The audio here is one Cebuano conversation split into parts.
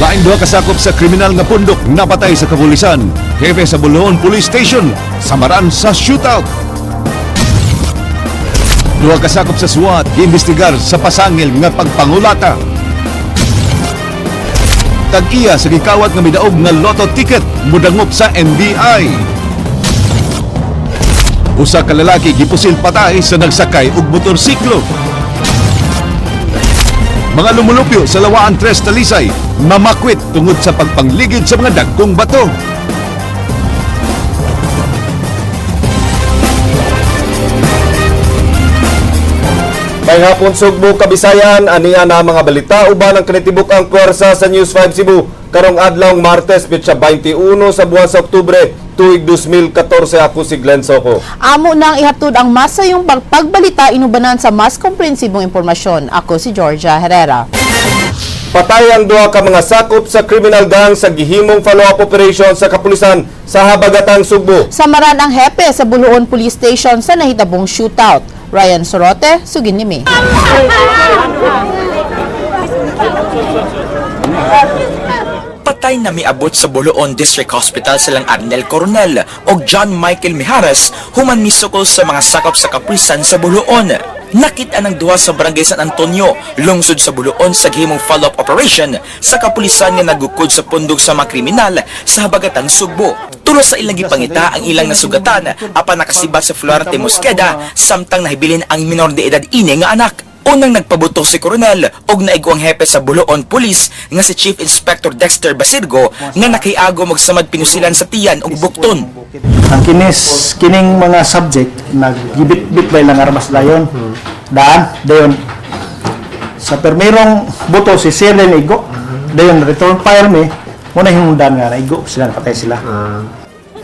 Laing duha kasakop sa kriminal nga pundok napatay sa kapulisan. Hepe sa Boljoon Police Station, samaran sa shootout. Duha kasakop sa SWAT giimbestigar sa pasangil nga pagpangulata. Tag-iya sa gikawat nga midaog nga lotto ticket mudangop sa NBI. Usa ka lalaki gipusil patay sa nagsakay og motorsiklo. Mga lumulupyo sa Lawaan Tres Talisay mamakwit tungod sa pagpangligid sa mga dagkong bato. May hapon, Sugbo, Kabisayan, ania na mga balita uban ang kinitibuk ang pwersa sa News 5 Cebu karong adlaw Martes, petsa 21 sa buwan sa Oktubre, tuig 2014. Ako si Glenn Soco. Amo nang ihatod ang masayong pagbalita inubanan sa mas komprehensibong impormasyon. Ako si Georgia Herrera. Patay ang duha ka mga sakop sa criminal gang sa gihimong follow-up operation sa kapulisan sa Habagatang, Sugbo. Samaran ang hepe sa Boljoon Police Station sa nahitabong shootout. Ryan Sorote, sugin ni mi. Patay na miabot sa Boljoon District Hospital silang Arnel Coronel o John Michael Mijares human misukol sa mga sakop sa kapulisan sa Boljoon. Nakita ng duha sa barangay San Antonio, lungsod sa Boljoon, sa gihimong follow-up operation sa kapulisan nga nagukod sa pundok sa mga kriminal sa Habagatang, Sugbo. Tulo sa ilang gipangita ang ilang nasugatan apan nakasibat sa Florante Mosqueda samtang nahibilin ang minor de edad ini nga anak. Unang nagpabuto si Coronel og naigo ang hepe sa Boljoon Police nga si Chief Inspector Dexter Basirgo nga nakiago magsamad pinusilan sa tiyan og bukton. Ang kinis kining mga subject naggibit-bit ba ilang armas dayon. Daan dayon sa permirong buto si Sirlen igo. Dayon return fire mi muna hinungdan nga naigo sila, napatay sila.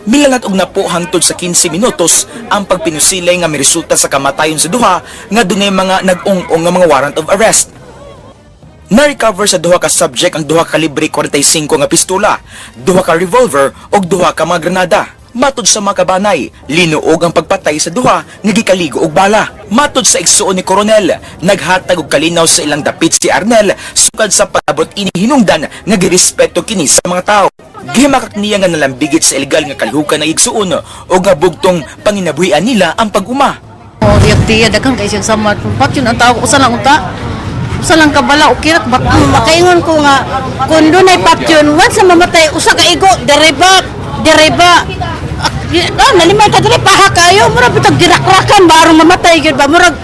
Milalat og napo hangtod sa 15 minutos ang pagpinusilay nga miresulta sa kamatayon sa duha nga dunay mga nag-ung-ong nga mga warrant of arrest. Na-recover sa duha ka subject ang duha ka kalibre 45 nga pistola, duha ka revolver ug duha ka mga granada. Matod sa mga kabanay, linuog ang pagpatay sa duha nga gikaligo og bala. Matod sa igsuon ni Coronel, naghatag og kalinaw sa ilang dapit si Arnel sukad sa pag-abot ini hinungdan nga girespeto kini sa mga tao. Gimakak niya nga nalambigit sa ilegal nga kalihukan ng igsuon o nga bugtong panginabuhian nila ang pag-uma. Oh, diyak tiya daghan kay siyang samad. Patyon ang tao usa lang unta. Usa lang kabala okay ra bak makaingon ko nga kung dunay patyon once na mamatay usa ka igo dereba dereba. Ah, nalimay ka diri paha kayo murag bitag dirakrakan ba aron mamatay gyud ba murag.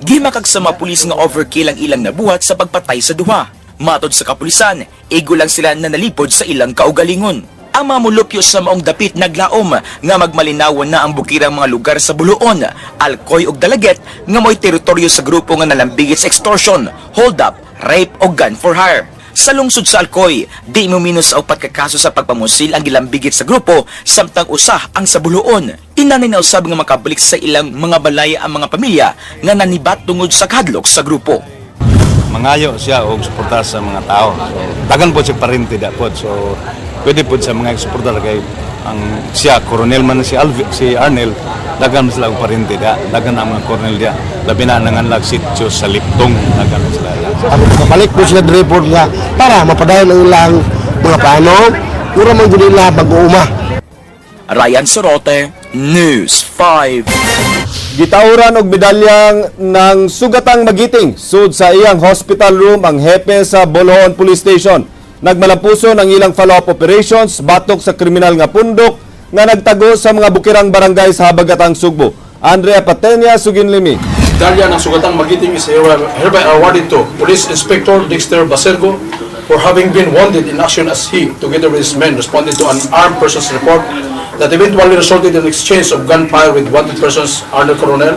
Gimakag sa mga pulis nga overkill ang ilang nabuhat sa pagpatay sa duha. Matod sa kapulisan, igo lang sila na nalipod sa ilang kaugalingon. Ang mga mulupyo sa maong dapit naglaom nga magmalinawan na ang bukirang mga lugar sa Boljoon, Alcoy ug Dalaget nga mo'y teritoryo sa grupo nga nalambigit sa extortion, hold up, rape o gun for hire. Sa lungsod sa Alcoy, di mo minus sa upat ka kaso sa pagpamusil ang gilambigit sa grupo samtang usa ang sa Boljoon. Tinanay na usab nga makabalik sa ilang mga balay ang mga pamilya nga nanibat tungod sa kahadlok sa grupo. Mangayo siya og suporta sa mga tao. So, dagan po siya parinti da po. So, pwede po sa mga suporta kay ang siya, koronel man si, Alvi, si Arnel, dagan man sila og parinti da. Dagan ang mga koronel dia. Labi na nanganlag sitio sa Liptong, dagan man sila. Aron makabalik po sila diri po nga para mapadayon ang ilang mga plano, ura man gud nila pag-uuma. Ryan Sorote, News 5. Gitawran og medalyang ng sugatang magiting sud sa iyang hospital room ang hepe sa Boljoon Police Station. Nagmalampuson ang ilang follow-up operations batok sa kriminal nga pundok nga nagtago sa mga bukirang barangay sa Habagatang, Sugbo. Andrea Patenia, Suginlimi. Medalya ng Sugatang Magiting is hereby awarded to Police Inspector Dexter Basergo for having been wounded in action as he, together with his men, responded to an armed persons report that eventually resulted in exchange of gunfire with wanted persons Arnold Coronel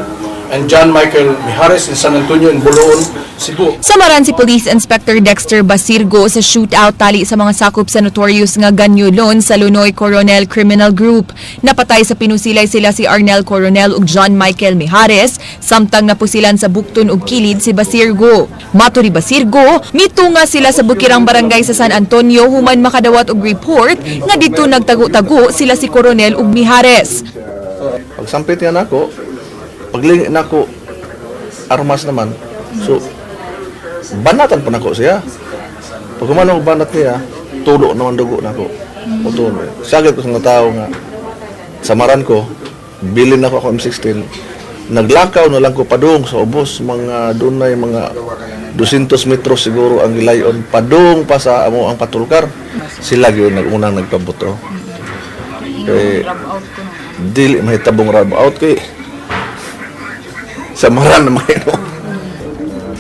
and John Michael Mijares in San Antonio in Boljoon, Cebu. Samaran si Police Inspector Dexter Basirgo sa shootout tali sa mga sakop sa notorious nga Ganyulon sa Lunoy Coronel Criminal Group. Napatay sa pinusilay sila si Arnel Coronel ug John Michael Mijares, samtang napusilan sa bukton ug kilid si Basirgo. Mato ni Basirgo, mitunga sila sa bukirang barangay sa San Antonio human makadawat og report nga didto nagtago-tago sila si Coronel ug Mijares. Pagsampit nga nako, paglingi nako armas naman. So banatan pa nako siya. Pag human ako banat niya, tulo naman dugo nako. Uto. Sagit ko sa mga tao nga samaran ko, bilin ako ako M16. Naglakaw na lang ko padung sa ubos, mga dunay mga 200 metros siguro ang gilayon padung pa sa amo ang patrol car. Sila gyud nagunang nagpabuto. Kay dili mahitabong rub out kay samaran na mahimo.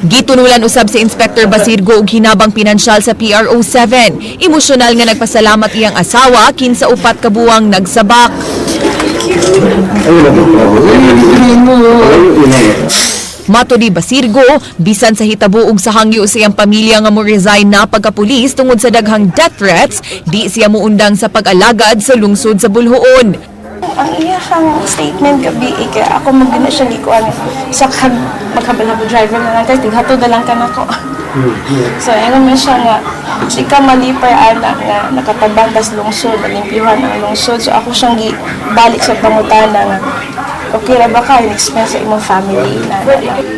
Gitunulan usab si Inspector Basirgo og hinabang pinansyal sa PRO 7. Emosyonal nga nagpasalamat iyang asawa kinsa 4 ka buwang nagsabak. Mato ni Basirgo, bisan sa hitabo ug sa hangyo sa iyang pamilya nga mo resign na pagkapulis tungod sa daghang death threats, di siya muundang sa pag-alagad sa lungsod sa Boljoon. Ang iyang statement gabi, eh, kaya ako man na siya gikuan sa kag maghabal-habal driver na lang kay tighatod na lang ka nako. So ingon man siya nga di ka malipay ana nga nakatabang tas lungsod, nalimpyuhan ang lungsod. So ako siyang gibalik sa pangutana nga okay ra ba ka in-expense sa imong family na.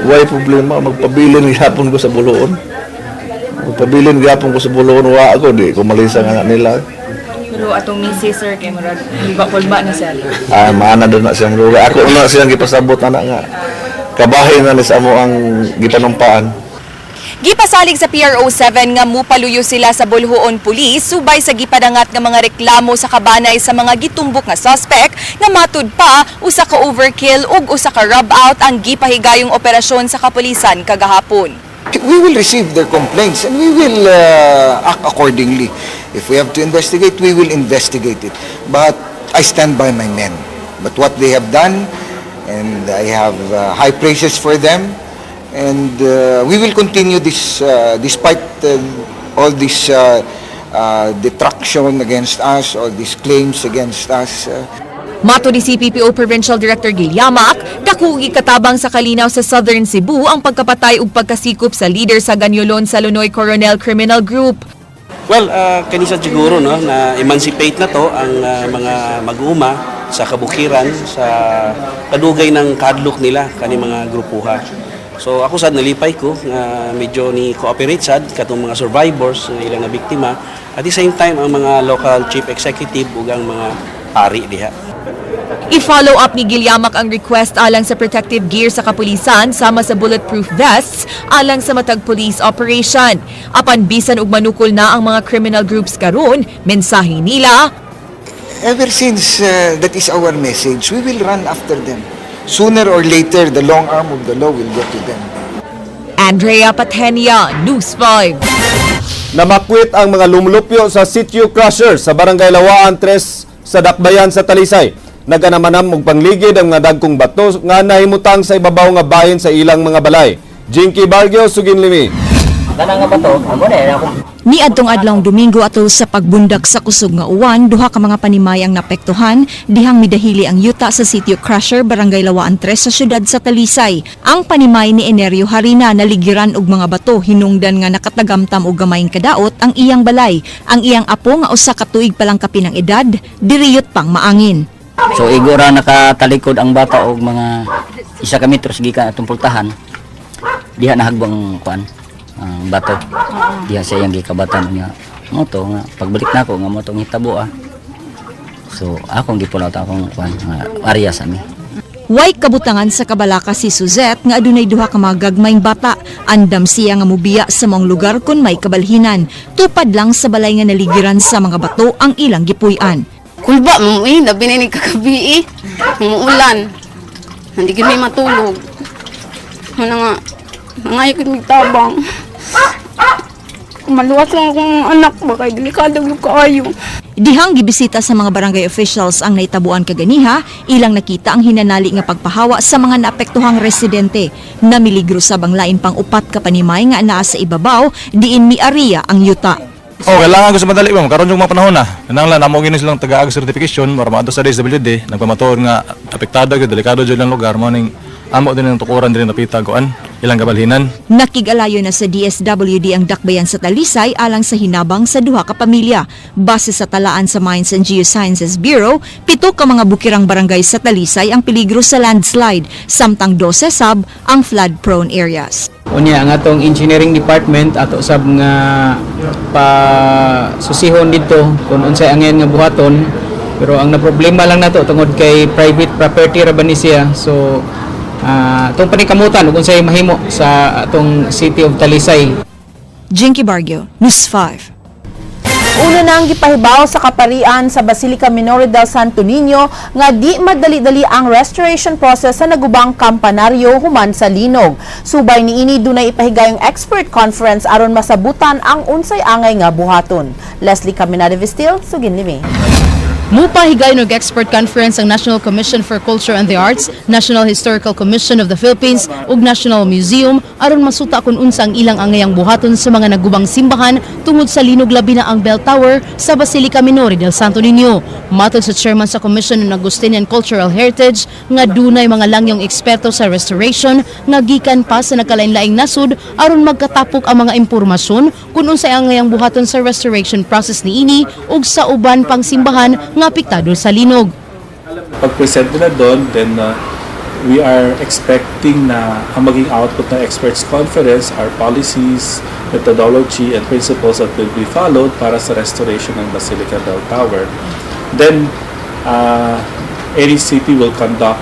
Way problema, magpabilin gyapon ko sa Boljoon. Magpabilin gyapon ko sa Boljoon, wa ako di ko malisa nga nila. Pero atong misis, sir, kay murag kulba na siya. Ah, maana doon na siyang lula. Ako na siyang gipasabot ana nga. Kabahin na ni sa amo ang gipanumpaan. Gipasalig sa PRO 7 nga mupaluyo sila sa Boljoon Police subay sa gipadangat nga mga reklamo sa kabanay sa mga gitumbok nga suspect nga matud pa usa ka overkill ug usa ka rub out ang gipahigayong operasyon sa kapulisan kagahapon. We will receive their complaints and we will act accordingly. If we have to investigate, we will investigate it. But I stand by my men. But what they have done, and I have high praises for them, and we will continue this despite all this detraction against us, all these claims against us. Mato ni CPPO Provincial Director Gilyamak, dako katabang sa kalinaw sa Southern Cebu ang pagkapatay ug pagkasikop sa leader sa Ganyulon sa Lunoy Coronel Criminal Group. Well, kanisa siguro, no, na emancipate na to ang mga mag-uuma sa kabukiran sa kadugay ng kadlok nila kani mga grupuha. So ako sad nalipay ko nga medyo ni cooperate sad katong mga survivors nga ilang na biktima, at the same time ang mga local chief executive ug ang mga pari diha. I-follow up ni Gilyamak ang request alang sa protective gear sa kapulisan sama sa bulletproof vests alang sa matag police operation. Apan bisan og manukol na ang mga criminal groups karon, mensahe nila, Ever since that is our message, we will run after them. Sooner or later, the long arm of the law will get to them. Andrea Patenia, News 5. Namakwit ang mga lumulupyo sa Sitio Crusher sa Barangay Lawaan 3 sa Dakbayan sa Talisay. Naganamanam og pangligid ang mga dagkong bato nga nahimutang sa ibabaw nga bahin sa ilang mga balay. Jinky Bargio, Sugin Limi. Ni adtong adlawng Domingo atol sa pagbundak sa kusog nga uwan, duha ka mga panimay ang naapektuhan dihang midahili ang yuta sa Sitio Crusher, Barangay Lawaan 3 sa syudad sa Talisay. Ang panimay ni Enerio Harina naligiran og mga bato hinungdan nga nakatagamtam og gamayng kadaot ang iyang balay. Ang iyang apo nga 1 ka tuig pa lang kapin ang edad, diriyot pang maangin. So igo ra nakatalikod ang bata og mga 1 ka metros gikan atong pultahan. Diha nahagbang kuan ang bato. Diha sa iyang gikabatan niya. Mo to nga pagbalik nako nga mo tong hitabo ah. So akong gipull out akong kuan nga area sa mi. Way kabutangan sa kabalaka si Suzette nga adunay duha ka mga gagmayng bata. Andam siya nga mubiya sa maong lugar kun may kabalhinan. Tupad lang sa balay nga naligiran sa mga bato ang ilang gipuy-an. Kulba mo eh, labi na ni kagabi eh. Umuulan. Hindi kami matulog. Ano nga, mangayo ko tabang. Maluwas lang akong anak ba kay delikado gyud kaayo. Dihang gibisita sa mga barangay officials ang naitabuan kaganiha, ilang nakita ang hinanali nga pagpahawa sa mga naapektuhang residente. Namiligro sa banglain pang upat ka panimay nga naa sa ibabaw, diin miariya ang yuta. Oh, kailangan ko sa madali, ma'am. Karon yung mga panahon na. Nangla namo gini silang tagaag certification para maadto sa DSWD nagpamatuod nga apektado gyud, delikado jud ang lugar mo ning amo din ang tukuran din napita kuan. ilang kabalhinan. Nakig-alayo na sa DSWD ang dakbayan sa Talisay alang sa hinabang sa duha ka pamilya. Base sa talaan sa Mines and Geosciences Bureau, 7 ka mga bukirang barangay sa Talisay ang peligro sa landslide, samtang 12 sab ang flood-prone areas. Unya ang atong engineering department ato sab nga pa susihon didto kung unsay angay nga buhaton, pero ang naproblema lang nato tungod kay private property ra ba ni siya, so atong panikamutan ug unsay mahimo sa atong City of Talisay. Jinky Barrio, News 5. Una nang gipahibaw sa kaparian sa Basilica Minore del Santo Niño nga di madali-dali ang restoration process sa nagubang kampanaryo human sa linog. Subay niini, dunay ipahigayong expert conference aron masabutan ang unsay angay nga buhaton. Leslie Caminada Vistil, sugin limi. Mupahigayon og expert conference ang National Commission for Culture and the Arts, National Historical Commission of the Philippines ug National Museum aron masuta kung unsa ang ilang angayang buhaton sa mga nagubang simbahan tungod sa linog, labi na ang bell tower sa Basilica Minore del Santo Niño. Matod sa chairman sa Commission on Agustinian Cultural Heritage nga dunay mga langyong eksperto sa restoration nga gikan pa sa nagkalain-laing nasud aron magkatapok ang mga impormasyon kung unsay angayang buhaton sa restoration process niini ug sa uban pang simbahan nga apektado sa linog. Pag-present nila doon, then we are expecting na ang maging output ng experts conference are policies, methodology, and principles that will be followed para sa restoration ng Basilica Bell Tower. Then, NHCP will come up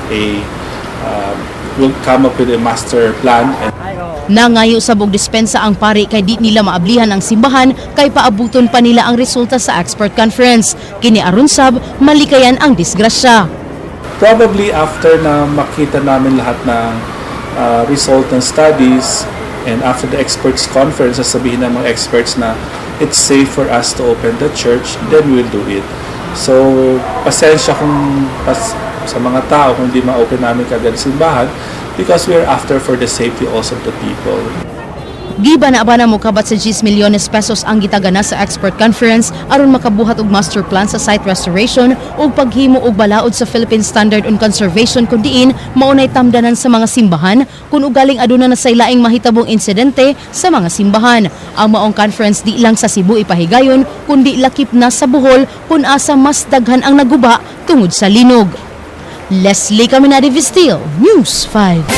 with a master plan and Nangayo sa og dispensa ang pari kay di nila maablihan ang simbahan kay paabuton pa nila ang resulta sa expert conference. Kini aron sab malikayan ang disgrasya. Probably after na makita namin lahat ng result ng studies and after the experts conference, sasabihin ng mga experts na it's safe for us to open the church, then we'll do it. So, pasensya kung sa mga tao kung hindi ma-open namin kagad simbahan because we are after for the safety also of the people. Giba na ba na mokabat sa 10 milyones pesos ang gitagana sa expert conference aron makabuhat og master plan sa site restoration ug paghimo og balaod sa Philippine Standard on Conservation kun diin maunay tamdanan sa mga simbahan kung ugaling aduna na say laing mahitabong insidente sa mga simbahan. Ang maong conference di lang sa Cebu ipahigayon kundi lakip na sa Bohol kung asa mas daghan ang naguba tungod sa linog. Leslie Caminade Vistil, News 5.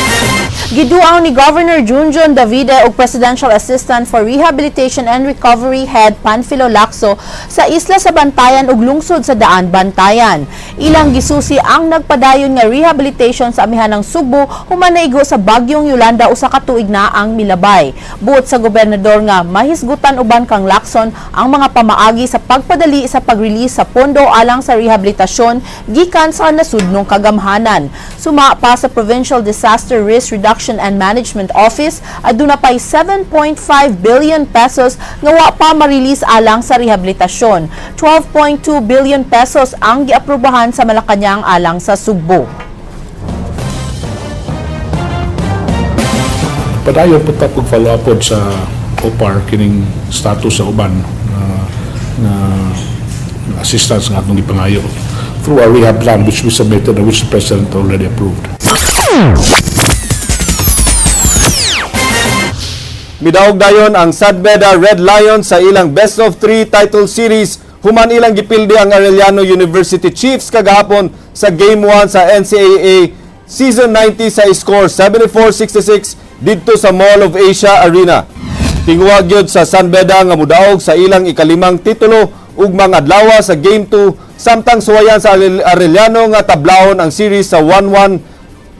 Giduaw ni Governor Junjun Davide ug Presidential Assistant for Rehabilitation and Recovery Head Panfilo Lacso sa isla sa Bantayan ug lungsod sa Daan Bantayan. Ilang gisusi ang nagpadayon nga rehabilitation sa amihanang Sugbo human naigo sa bagyong Yolanda usa ka tuig na ang milabay. Buot sa gobernador nga mahisgutan uban kang Lacson ang mga pamaagi sa pagpadali sa pag-release sa pondo alang sa rehabilitasyon gikan sa nasudnong kagamhanan. Suma pa sa Provincial Disaster Risk Reduction and Management Office, aduna pay 7.5 billion pesos nga wa pa ma-release alang sa rehabilitasyon. 12.2 billion pesos ang giaprobahan sa Malacañang alang sa Sugbo. Padayon po ta pag-follow up pod sa OPAR kining status sa uban na assistance nga atong gipangayo through our rehab plan which we submitted and which the President already approved. Midaog dayon ang San Beda Red Lions sa ilang best of 3 title series human ilang gipildi ang Arellano University Chiefs kagahapon sa Game 1 sa NCAA Season 90 sa score 74-66 didto sa Mall of Asia Arena. Tinguha gyud sa San Beda nga mudaog sa ilang ikalimang titulo ug mga adlaw sa Game 2, samtang suwayan sa Arellano nga tablahon ang series sa 1-1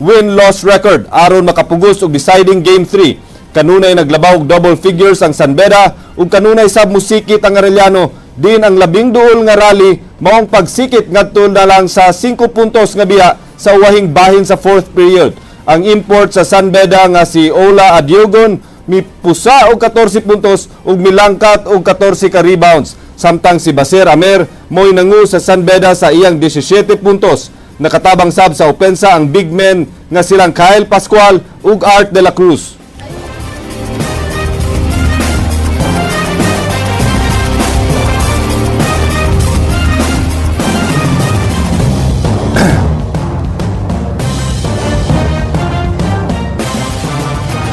win-loss record aron makapugos og deciding Game 3. Kanunay naglabaw og double figures ang San Beda ug kanunay sab musikit ang Arellano, din ang labing duol nga rally maong pagsikit ngadto na lang sa 5 puntos nga biya sa uwahing bahin sa fourth period. Ang import sa San Beda nga si Ola Adeogun mipusa og 14 puntos ug milangkat og 14 ka rebounds. Samtang si Baser Amer mo'y nangu sa San Beda sa iyang 17 puntos. Nakatabang sab sa opensa ang big men nga silang Kyle Pascual ug Art de la Cruz.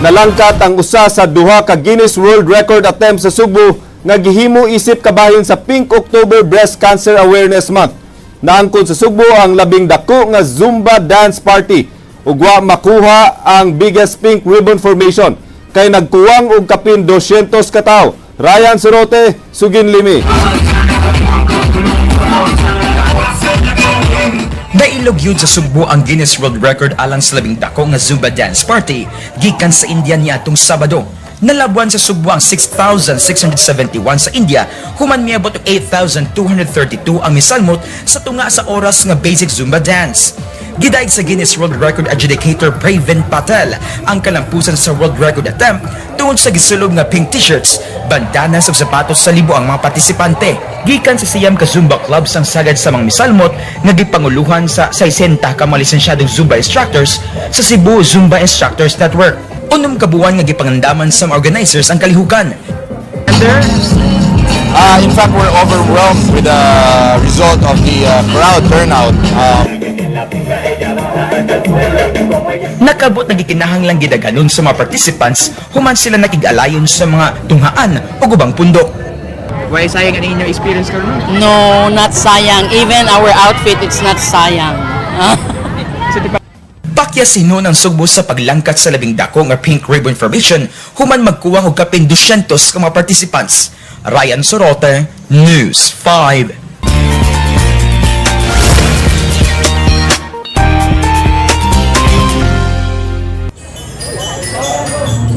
Nalangkat ang usa sa duha ka Guinness World Record attempt sa Sugbo nga gihimo isip kabahin sa Pink October Breast Cancer Awareness Month. Naangkon sa Sugbo ang labing dako nga Zumba Dance Party ug wa makuha ang biggest pink ribbon formation kay nagkuwang og kapin 200 ka tawo. Ryan Sorote, Sugin Limi. Nailog yun sa Sugbo ang Guinness World Record alang sa labing dako nga Zumba Dance Party gikan sa India niadtong Sabado. Nalabuan sa Sugbo ang 6,671 sa India human miabot og 8,232 ang misalmot sa tunga sa oras nga basic Zumba dance. Gidaig sa Guinness World Record adjudicator Pravin Patel ang kalampusan sa world record attempt tungod sa gisulob nga pink t-shirts, bandanas ug sapatos sa libo ang mga partisipante. Gikan sa 9 ka Zumba clubs ang sagad sa mga misalmot nga gipanguluhan sa 60 ka mga lisensyadong Zumba instructors sa Cebu Zumba Instructors Network. 6 ka buwan nga gipangandaman sa mga organizers ang kalihukan. In fact, we're overwhelmed with the result of the crowd turnout. Nakabot na gikinahanglang gidaganon sa mga participants human sila nakig-alayon sa mga tunghaan o ubang pundok. Why sayang ang inyong experience karon? No, not sayang. Even our outfit, it's not sayang. Pakya sino ng Sugbo sa paglangkat sa labing dako nga pink ribbon formation human magkuwang og kapin 200 ka mga participants. Ryan Sorote, News 5.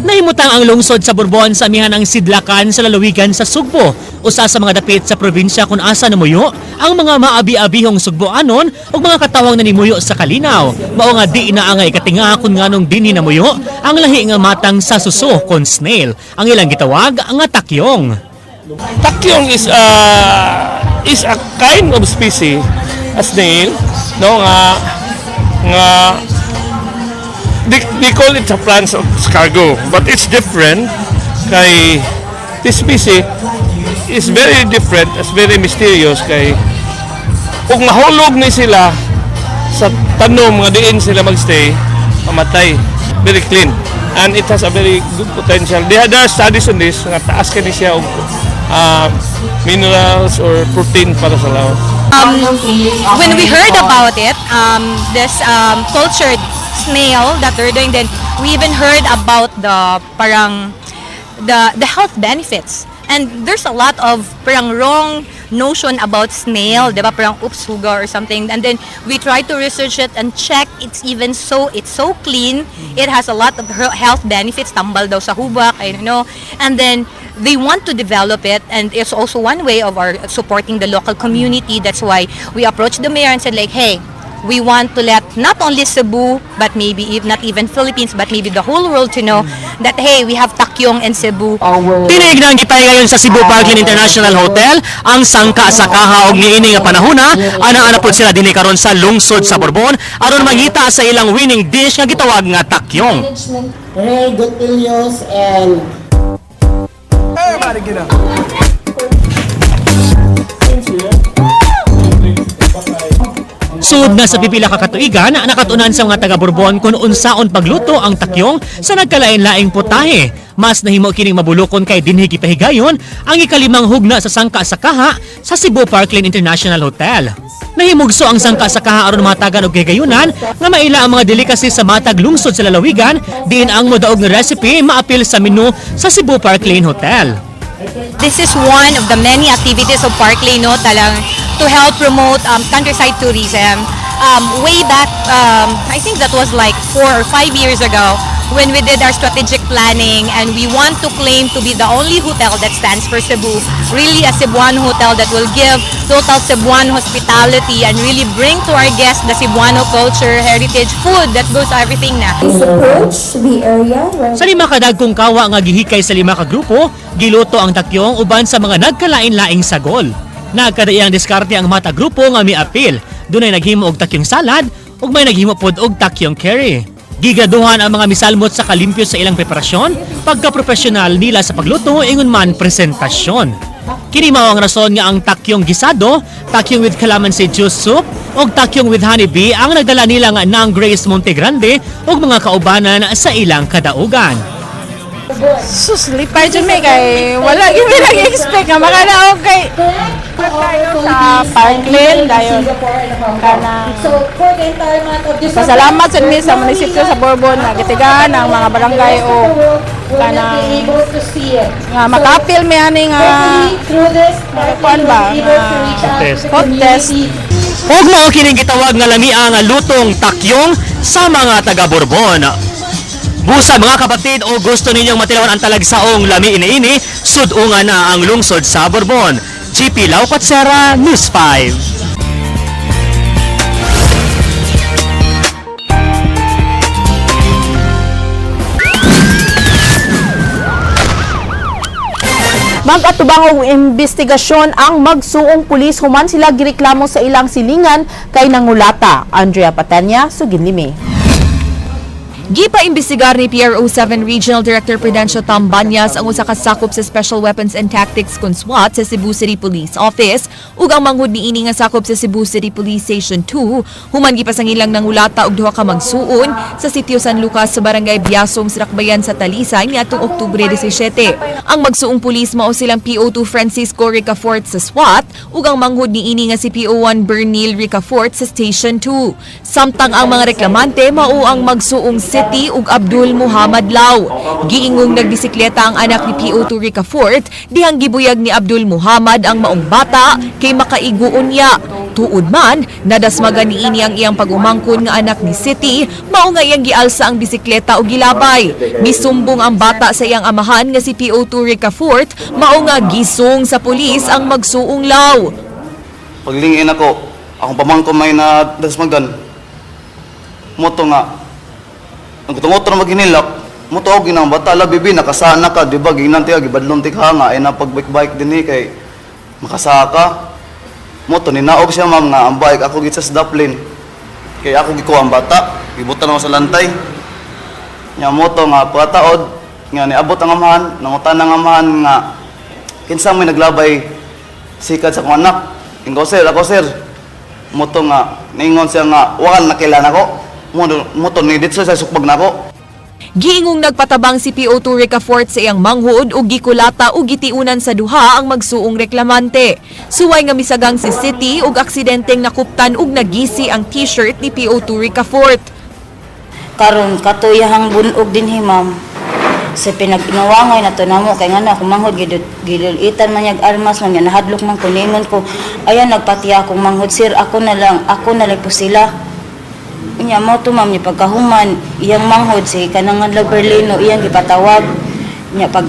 Nahimutang ang lungsod sa Borbon sa amihan ang sidlakan sa lalawigan sa Sugbo, usa sa mga dapit sa probinsya kung asa namuyo ang mga maabi-abihong Sugboanon ug mga katawang nanimuyo sa Kalinaw. Mao nga di inaangay katinga kung nganong dinhi namuyo ang lahi nga matang sa suso kon snail. Ang ilang gitawag nga takyong. Takyong is a kind of species, a snail, no, nga they call it a plants of escargot, but it's different kay this species is very different, it's very mysterious kay ug mahulog ni sila sa tanom nga diin sila magstay, mamatay. Very clean. And it has a very good potential. There are studies on this, nga taas kani siya og minerals or protein para sa lawas. When we heard about it, this cultured snail that they're doing, then we even heard about the parang the health benefits. And there's a lot of parang wrong notion about snail, 'di ba? Parang oops, huga or something. And then we try to research it and check it's so clean. It has a lot of health benefits, tambal daw sa hubak, I don't know. And then they want to develop it, and it's also one way of our supporting the local community. That's why we approached the mayor and said like, "Hey, we want to let not only Cebu, but maybe if not even Philippines, but maybe the whole world to know that, hey, we have Takyong in Cebu." Tinig nang gipahigayon sa Cebu Parkland International Hotel ang sangka sa kaha og niini nga panahona, ana-ana pod sila dinhi karon sa lungsod sa Borbon aron mangita sa ilang winning dish nga gitawag nga takyong. Ray Gutilios and Everybody get up. Sud na sa pipila ka katuigan, nakatunan sa mga taga Borbon kung unsaon pagluto ang takyong sa nagkalain-laing putahe. Mas nahimo kining mabulokon kay dinhi gipahigayon ang ikalimang hugna sa sangka sa kaha sa Cebu Parkland International Hotel. Nahimugso ang sangka sa kaha aron matagan og higayunan nga maila ang mga delicacy sa matag lungsod sa lalawigan, diin ang modaog nga recipe maapil sa menu sa Cebu Park Lane Hotel. This is one of the many activities of Park Lane, no, talang to help promote countryside tourism. Way back, I think that was like 4 or 5 years ago, when we did our strategic planning, and we want to claim to be the only hotel that stands for Cebu, really a Cebuano hotel that will give total Cebuano hospitality and really bring to our guests the Cebuano culture, heritage, food, that goes everything na. Approach the area where Sa 5 ka dagkong kawa nga gihikay sa 5 ka grupo, giluto ang takyong uban sa mga nagkalain-laing sagol. Nagkadaiyang diskarte ang mata grupo nga miapil. Dunay naghimo og takyong salad ug may naghimo pod og takyong curry. Gigraduhan ang mga misalmot sa kalimpyo sa ilang preparasyon, pagka-profesional nila sa pagluto, ingon man presentasyon. Kini mao ang rason nga ang takyong gisado, takyong with calamansi juice soup, ug takyong with honeybee ang nagdala nila nga nang Grace Montegrande ug mga kaubanan sa ilang kadaugan. Sus, lipay dyan may kay wala gyud mi nag-expect nga makanaog kay tayo sa Parkland dayon kana. Pasalamat sad mi sa munisipyo sa Borbon nga gitigaan ang mga barangay o kanang nga makapil mi ani nga kuan ba nga contest. Ug mao kining gitawag nga lamia nga lutong takyong sa mga taga Borbon. Busa mga kapatid o gusto ninyong matilawan ang talagsaong lami iniini, sudungan na ang lungsod sa Borbon. GP Lau Patsera, News 5. Mag-atubang og investigasyon ang magsuong pulis human sila gireklamo sa ilang silingan kay nangulata. Andrea Patanya, Suginlimi. Gipa-imbestigar ni PRO7 Regional Director Prudencio Tambanyas ang usa ka sakop sa Special Weapons and Tactics kun SWAT sa Cebu City Police Office ug ang manghud niini nga sakop sa Cebu City Police Station 2 human gipasangilang nangulata og duha ka magsuon sa sitio San Lucas sa Barangay Biasong, Srakbayan sa Talisay niadtong Oktubre 17. Ang magsuong pulis mao silang PO2 Francisco Ricafort sa SWAT ug ang manghud niini nga si PO1 Bernil Ricafort sa Station 2. Samtang ang mga reklamante mao ang magsuong City ug Abdul Muhammad Lau. Giingong nagbisikleta ang anak ni PO2 Ricafort dihang gibuyag ni Abdul Muhammad ang maong bata kay makaiguon niya. Tuod man, nadasmagan niini ang iyang pag-umangkon nga anak ni City, mao nga iyang gialsa ang bisikleta og gilabay. Misumbong ang bata sa iyang amahan nga si PO2 Ricafort, mao nga gisong sa pulis ang magsuong Lau. Paglingin ako, akong pamangko may na dasmagan. Moto nga, ang kutungoto na maginilak, moto og ginang bata la bibi nakasana ka, di ba ginan tiya gibadlong ti ka nga ay na pagbike-bike dinhi kay makasaka. Moto ninaog siya ma'am nga ang bike ako gid sa Daplin. Kay ako gikuha ang bata, gibutan ako sa lantay. Nya moto nga pagkataod nga niabot ang amahan, nangutan ang amahan nga kinsa may naglabay sikad sa akong anak. Ingo sir, ako sir. Moto nga ningon siya nga wakan nakilala nako. Moto ni dito sa sukbag nako. Giingong nagpatabang si PO2 Ricafort sa iyang manghud ug gikulata ug gitiunan sa duha ang magsuong reklamante. Suway nga misagang si City ug aksidenteng nakuptan ug nagisi ang t-shirt ni PO2 Ricafort. Karon katuyahang bunog dinhi ma'am. Sa pinag-inawangay na to namo kay ngano ako manghod gidulitan man yag armas man nahadlok man ko ningon ko ayan nagpatiya akong manghod sir, ako na lang po sila. Unya mo to ma'am, niya pagkahuman iyang manghod si kanang nga Berlino iyang gipatawag. Nya pag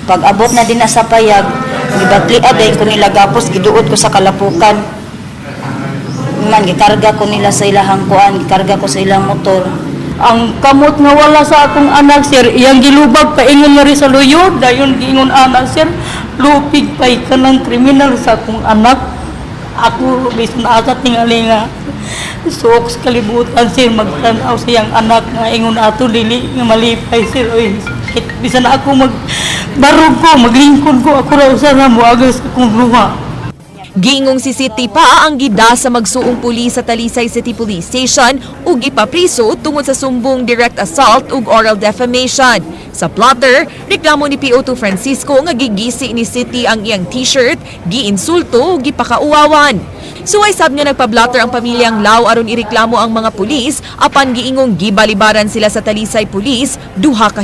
pag-abot na din na sa payag gibakliad ay ko nila gapos giduot ko sa kalapukan. Man gikarga ko nila sa ilahang kuan, gikarga ko sa ilang motor. Ang kamot nga wala sa akong anak sir, iyang gilubag paingon nga rin sa luyod, dayon giingon anak sir, lupig pay ka ng kriminal sa akong anak. Ako bisan asa tingali nga suok sa kalibutan sir, magtan-aw sa iyang anak nga ingon ato dili nga malipay sir. Oy, sakit. Bisan ako magbarog ko, maglingkod ko, ako raw sana moagas akong luha. Giingong si City pa ang gida sa magsuong pulis sa Talisay City Police Station ug gipapriso tungod sa sumbong direct assault ug oral defamation. Sa plotter, reklamo ni PO2 Francisco nga gigisi ni City ang iyang t-shirt, giinsulto ug gipakauwawan. Suway sab nga nagpa-blotter ang pamilyang Lau aron ireklamo ang mga pulis apan giingong gibalibaran sila sa Talisay Police duha ka.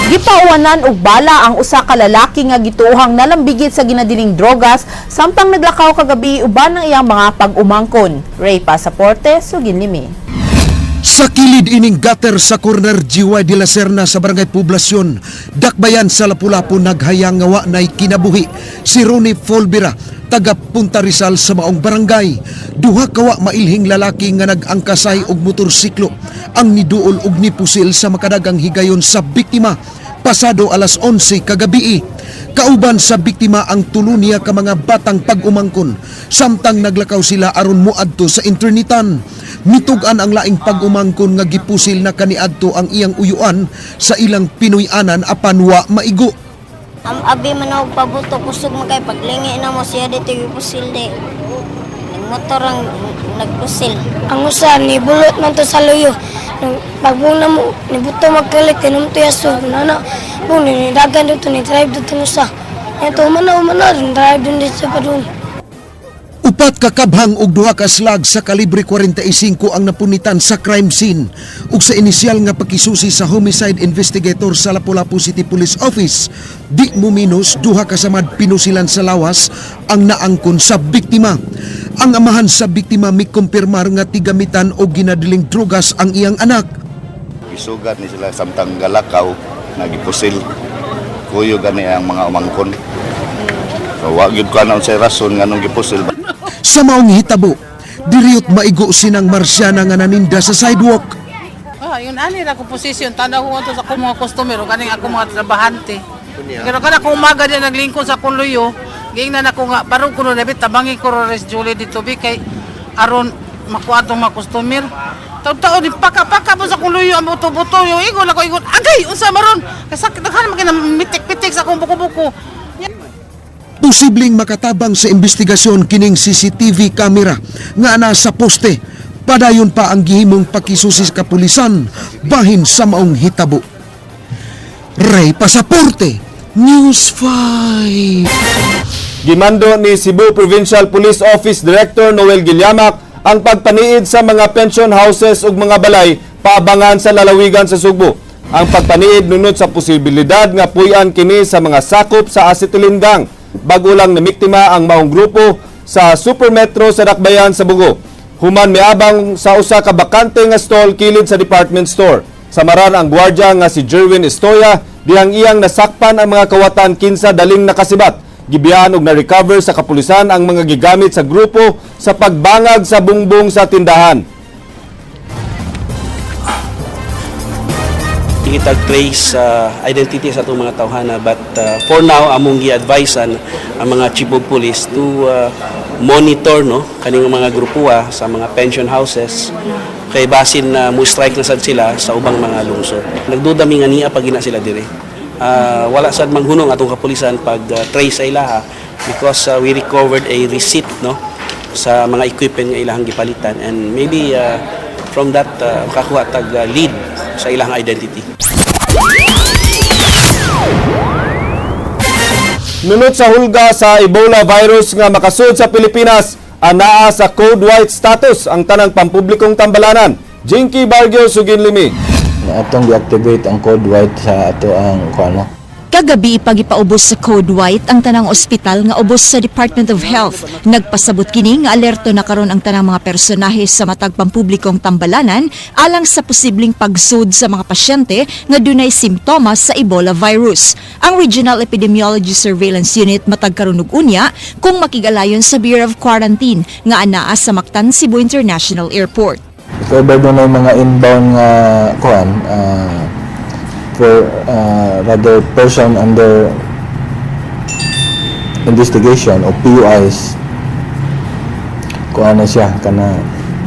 Gipauwanan og bala ang usa ka lalaki nga gituohang nalambigit sa ginadiling drogas samtang naglakaw kagabi uban ang iyang mga pag-umangkon. Ray Pasaporte, Suginlimi. Sa kilid ining gutter sa corner GY de la Serna sa Barangay Poblasyon, dakbayan sa Lapu-Lapu naghayang nga wa nay kinabuhi si Ronnie Folbira, taga Punta Rizal sa maong barangay. Duha ka wa mailhing lalaki nga nag-angkasay og motorsiklo ang niduol og nipusil sa makadagang higayon sa biktima pasado alas 11 kagabi. Kauban sa biktima ang tulo niya ka mga batang pag-umangkon samtang naglakaw sila aron moadto sa internetan. Mitug-an ang laing pag-umangkon nga gipusil na kaniadto ang iyang uyuan sa ilang Pinoy-anan apan wa maigo. Ang abi man ako pabuto, kusog man kay paglingi na mo siya dito gipusil di. Nagmotor ang nagpusil. Ang usa ni bulot man to sa luyo. Nang pagbung na mo nibuto magkalit kay num to yaso nana. Bung ni dagan dito ni drive dito usa. Nya to humana drive dun dito pa dun. 4 ka kabhang ug 2 ka slag sa kalibre 45 ang napunitan sa crime scene ug sa inisyal nga pakisusi sa homicide investigator sa Lapu-Lapu City Police Office, di mo minus 2 ka samad pinusilan sa lawas ang naangkon sa biktima. Ang amahan sa biktima mikumpirmar nga tigamitan og ginadiling drogas ang iyang anak. Gisugat ni sila samtang galakaw, nagipusil. Kuyo gani ang mga umangkon. So, wa gyud ko ana unsay rason nganong gipusil. Sa maong hitabo, diriyot maigo sinang Marciana nga naninda sa sidewalk. Ah, yun ani ra ko posisyon tanaw ko ato sa akong mga customer ug kaning akong mga trabahante. Pero kana kung umaga din naglingkod sa akong luyo, giingnan ako nga barog ko no dapat tabangi ko ro res Julie dito bi kay aron makuha atong mga customer. Taon-taon di paka-paka mo sa akong luyo ang buto-buto yo ingon ako ingon agay unsa maron kay sakit daghan man mitik-pitik sa akong buko-buko. Posibleng makatabang sa investigasyon kining CCTV camera nga nasa poste. Padayon pa ang gihimong pakisusi sa kapulisan bahin sa maong hitabo. Ray Pasaporte, News 5. Gimando ni Cebu Provincial Police Office Director Noel Gillamac ang pagpaniid sa mga pension houses ug mga balay paabangan sa lalawigan sa Sugbo. Ang pagpaniid nunot sa posibilidad nga puy-an kini sa mga sakop sa acetylene gang. Bago lang namiktima ang maong grupo sa Supermetro sa Dakbayan sa Bogo. Human miabang sa usa ka bakante nga stall kilid sa department store. Samaran ang gwardiya nga si Jerwin Estoya dihang iyang nasakpan ang mga kawatan kinsa daling nakasibat. Gibiyaan og na-recover sa kapulisan ang mga gigamit sa grupo sa pagbangag sa bungbong sa tindahan. Kitag trace identity sa atong mga tawhana, but for now among gi-advisean ang mga chief of police to monitor, no, kaning mga grupuha sa mga pension houses kay basin na mo strike na sad sila sa ubang mga lungsod. Nagduda mi nga nia pag gina sila dire. Wala sad manghunong atong kapulisan pag trace sa ilaha because we recovered a receipt, no, sa mga equipment nga ilahang gipalitan, and maybe from that makakuha tag lead sa ilang identity. Nunot sa hulga sa Ebola virus nga makasud sa Pilipinas, anaa sa code white status ang tanang pampublikong tambalanan. Jinky Bargio, Sugin Limi. Atong gi-activate ang code white sa ato ang kuano. Kagabi pagipaubos sa Code White ang tanang ospital nga ubos sa Department of Health. Nagpasabot kini nga alerto na karon ang tanang mga personahe sa matag pampublikong tambalanan alang sa posibleng pagsud sa mga pasyente nga dunay simptomas sa Ebola virus. Ang Regional Epidemiology Surveillance Unit matag karon ug unya kung makigalayon sa Bureau of Quarantine nga anaa sa Mactan Cebu International Airport. If ever dunay mga inbound nga kuan for rather person under investigation o PUIs, kuan na siya kana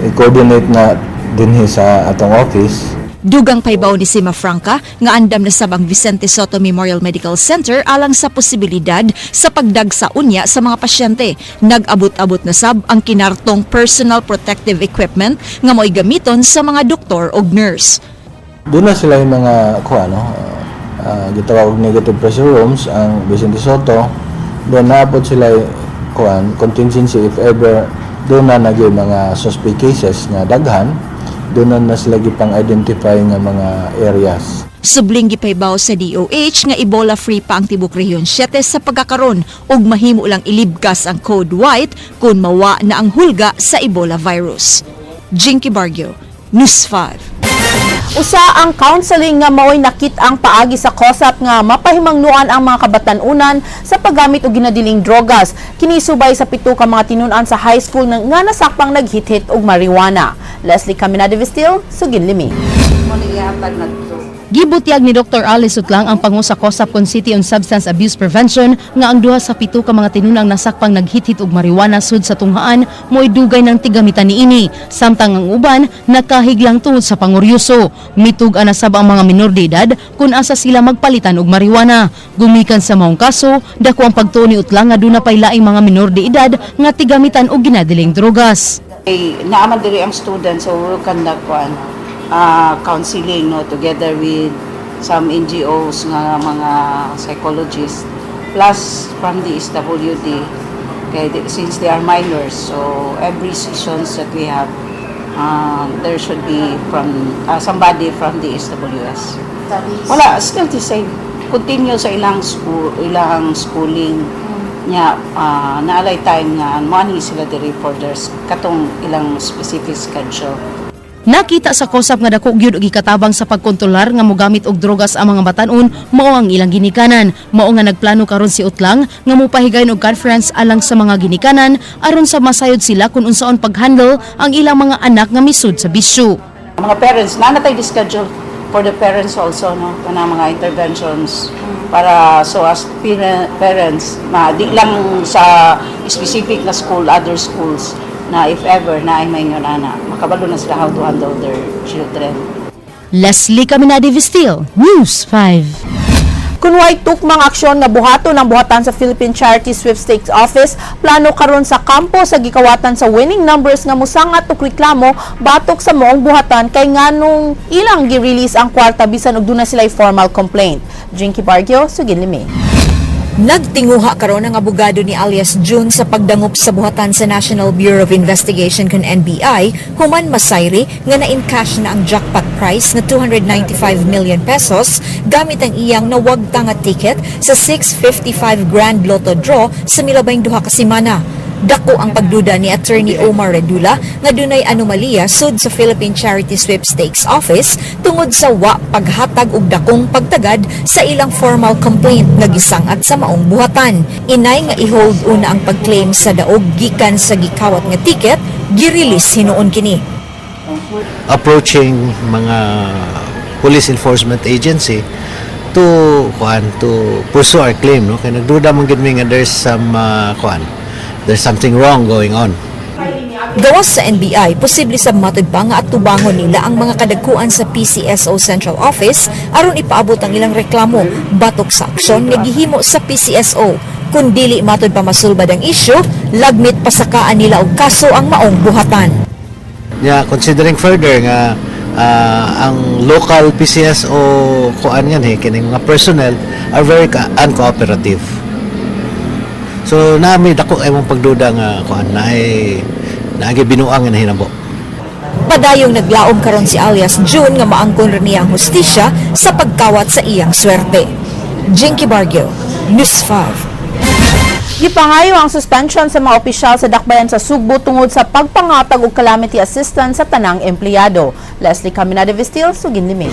i-coordinate na dinhi sa atong office. Dugang paybaw ni Sima Franca nga andam na sab ang Vicente Soto Memorial Medical Center alang sa posibilidad sa pagdagsa unya sa mga pasyente. Nag-abot-abot na sab ang kinartong personal protective equipment nga mo'y gamiton sa mga doktor og nurse. Doon na sila yung mga kuan, no, gitawag og negative pressure rooms ang Vicente Soto. Doon na pod sila kuan contingency if ever doon na nagyoy mga suspect cases nga daghan, doon na na sila gipang identify nga mga areas. Subling gipaybaw sa DOH nga Ebola free pa ang tibok Rehiyon 7 sa pagkakaron ug mahimo lang ilibkas ang code white kung mawa na ang hulga sa Ebola virus. Jinky Bargio, News 5. Usa ang counseling nga maoy nakit-ang paagi sa COSAP nga mapahimangnuan ang mga kabatan-unan sa paggamit og ginadiling drogas. Kini subay sa 7 ka mga tinun-an sa high school nga nasakpang naghit-hit og marijuana. Leslie Caminada Vestil, Sugin Limi. Gihatag na to. Gibutyag ni Dr. Alice Utlang, ang pangu sa COSAP kon City on Substance Abuse Prevention, nga ang duha sa pito ka mga tinunang nasakpang naghithit og marijuana sud sa tunghaan mo'y dugay ng tigamitan niini, samtang ang uban nakahiglang tungod sa panguryoso. Mitug-an na sab ang mga minor de edad kung asa sila magpalitan og marijuana. Gumikan sa maong kaso, dako ang pagtuo ni Utlang nga duna pay laing mga minor de edad nga tigamitan og ginadiling drogas. Ay, naaman diri ang students, so we conduct kuan counseling, no, together with some NGOs nga mga psychologists plus from the SWD kay since they are minors, so every sessions that we have, there should be from somebody from the SWS. Wala, still the same, continue sa ilang school, ilang schooling niya. Naalay time nga money sila diri for their katong ilang specific schedule. Nakita sa COSAP nga dako gyud og ikatabang sa pagkontrolar nga mogamit og drogas ang mga batan-on mao ang ilang ginikanan. Mao nga nagplano karon si Utlang nga mopahigayon og conference alang sa mga ginikanan aron sa masayod sila kung unsaon paghandle ang ilang mga anak nga misud sa bisyo. Mga parents na natay schedule for the parents also, no, kanang mga interventions para so as parents ma di lang sa specific na school, other schools na if ever na ay may ana makabalo na sila how to handle their children. Leslie Caminade Vistil, News 5. Kung way tukmang aksyon nga buhaton ang buhatan sa Philippine Charity Sweepstakes Office, plano karon sa kampo sa gikawatan sa winning numbers nga musangat og reklamo batok sa moong buhatan kay nganong ilang gi-release ang kwarta bisan og duna sila formal complaint. Jinky Bargio, sugin limi. Nagtinguha karon ang abogado ni alias June sa pagdangop sa buhatan sa National Bureau of Investigation kon NBI human masayri nga na-encash na ang jackpot prize nga 295 million pesos gamit ang iyang nawagta nga ticket sa 655 Grand Lotto draw sa milabay 2 ka semana. Dako ang pagduda ni Attorney Omar Redula nga dunay anomalya sud sa Philippine Charity Sweepstakes Office tungod sa wa paghatag og dakong pagtagad sa ilang formal complaint nga gisangat sa maong buhatan. Inay nga i-hold una ang pag-claim sa daog gikan sa gikawat nga ticket, gi-release hinuon kini. Approaching mga police enforcement agency to kuan, to pursue our claim, no, kay nagduda man gid mi nga there's some kuan, there's something wrong going on. Gawas sa NBI, posible sa matud pa nga atubangon nila ang mga kadagkuan sa PCSO Central Office aron ipaabot ang ilang reklamo batok sa aksyon nga gihimo sa PCSO. Kung dili matud pa masulbad ang isyu, lagmit pasakaan nila og kaso ang maong buhatan. Yeah, considering further nga ang local PCSO kuan yan eh, kining mga personnel are very uncooperative. So nami dako ay mong pagduda nga kuan na ay naagi binuang nga nahinabo. Padayong naglaom karon si alias June nga maangkon rin niya ang hustisya sa pagkawat sa iyang swerte. Jinky Bargio, News 5. Gipangayo ang suspension sa mga opisyal sa dakbayan sa Sugbo tungod sa pagpangatag og calamity assistance sa tanang empleyado. Leslie Caminade Vestil, sugin limi.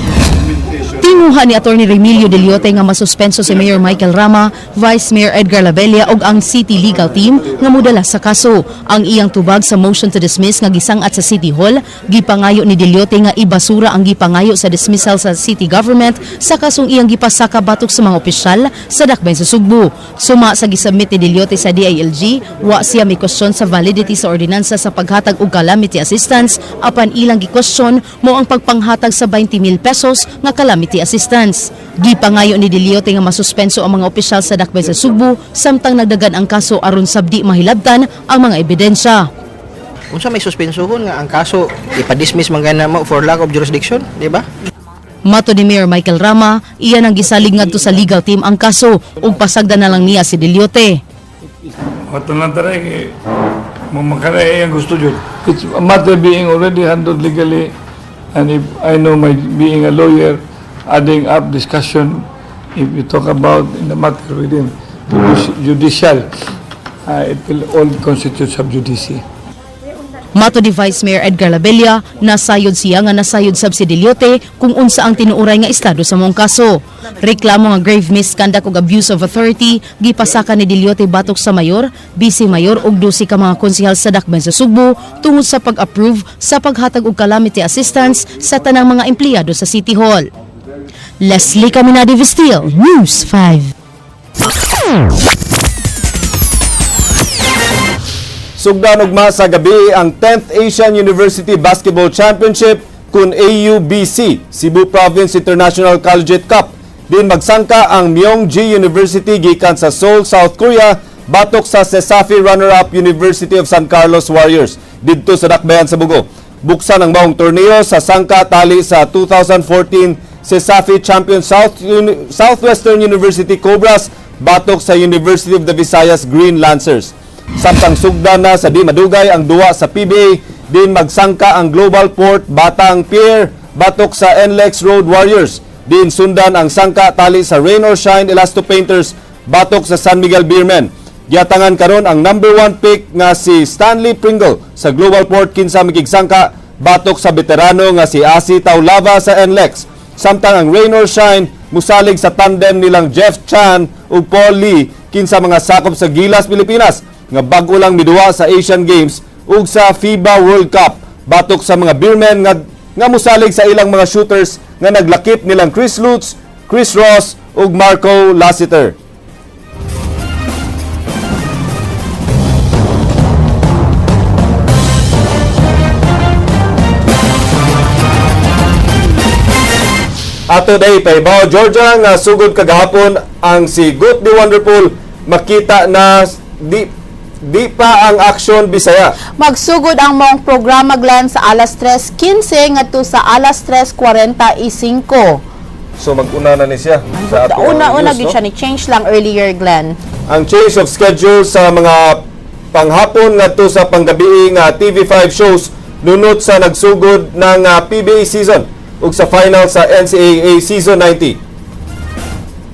Tinguha ni Attorney Remilio Deliote nga masuspenso si Mayor Michael Rama, Vice Mayor Edgar Labella ug ang City Legal Team nga modala sa kaso. Ang iyang tubag sa motion to dismiss nga gisangat sa City Hall, gipangayo ni Deliote nga ibasura ang gipangayo sa dismissal sa city government sa kasong iyang gipasaka batok sa mga opisyal sa dakbayan sa Sugbo. Suma sa gisubmit ni Deliote sa DILG, wa siya may question sa validity sa ordinansa sa paghatag og calamity assistance, apan ilang gikwestiyon mao ang pagpanghatag sa 20 mil pesos nga calamity assistance. Gipangayo ni Deliote nga masuspenso ang mga opisyal sa dakbay sa Sugbo samtang nagdagan ang kaso aron sabdi mahilabtan ang mga ebidensya. Unsa may suspensohon nga ang kaso ipa-dismiss man gana mo for lack of jurisdiction, di ba? Mato ni Mayor Michael Rama, iya nang gisalig ngadto sa legal team ang kaso ug pasagdan na lang niya si Deliote. Ato lang tayo, eh, mamakaray ang gusto yun. It's a matter being already handled legally, and if I know my being a lawyer, adding up discussion, if you talk about in the matter within judicial, it will all constitute sub judice. Mato ni Vice Mayor Edgar Labella, nasayod siya nga nasayod sab si Deliote kung unsa ang tinuuray nga estado sa maong kaso. Reklamo nga grave misconduct ug abuse of authority gipasaka ni Deliote batok sa mayor, vice mayor ug 12 ka mga konsehal sa Dakbayan sa Sugbo tungod sa pag-approve sa paghatag og calamity assistance sa tanang mga empleyado sa City Hall. Leslie Caminade Vestil, News 5. Sugdan ugma sa gabi ang 10th Asian University Basketball Championship kun AUBC, Cebu Province International Collegiate Cup. Din magsangka ang Myongji University gikan sa Seoul, South Korea batok sa CESAFI runner-up University of San Carlos Warriors didto sa Dakbayan sa Bogo. Buksan ang maong torneo sa sangka tali sa 2014 CESAFI champion Southwestern University Cobras batok sa University of the Visayas Green Lancers. Samtang sugdan na sa di madugay ang duwa sa PBA, din magsangka ang Global Port Batang Pier batok sa NLEX Road Warriors. Din sundan ang sangka tali sa Rain or Shine Elasto Painters batok sa San Miguel Beermen. Giatangan karon ang number 1 pick nga si Stanley Pringle sa Global Port kinsa makigsangka batok sa veterano nga si Asi Taulava sa NLEX. Samtang ang Rain or Shine musalig sa tandem nilang Jeff Chan ug Paul Lee kinsa mga sakop sa Gilas, Pilipinas nga bag-o lang miduwa sa Asian Games ug sa FIBA World Cup batok sa mga Beermen nga musalig sa ilang mga shooters nga naglakip nilang Chris Lutz, Chris Ross ug Marco Lassiter. Ato day pahibaw, Georgia, nga sugod kagahapon ang si Gut the Wonderful makita na di di pa ang Aksyon Bisaya. Magsugod ang maong programa, Glenn, sa alas 3:15 ngadto sa alas 3:45. So mag-una na ni siya sa ato ang Una-una news, gyud no? siya ni change lang earlier, Glenn. Ang change of schedule sa mga panghapon ngadto sa panggabii nga TV5 shows nunot sa nagsugod ng PBA season ug sa final sa NCAA Season 90.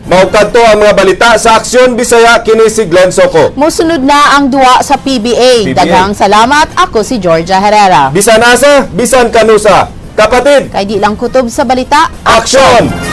Mao kadto ang mga balita sa Aksyon Bisaya, kini si Glenn Soco. Musunod na ang duwa sa PBA. PBA. Daghang salamat. Ako si Georgia Herrera. Bisan asa, bisan kanusa. Kapatid, Kay di lang kutob sa balita. Aksyon!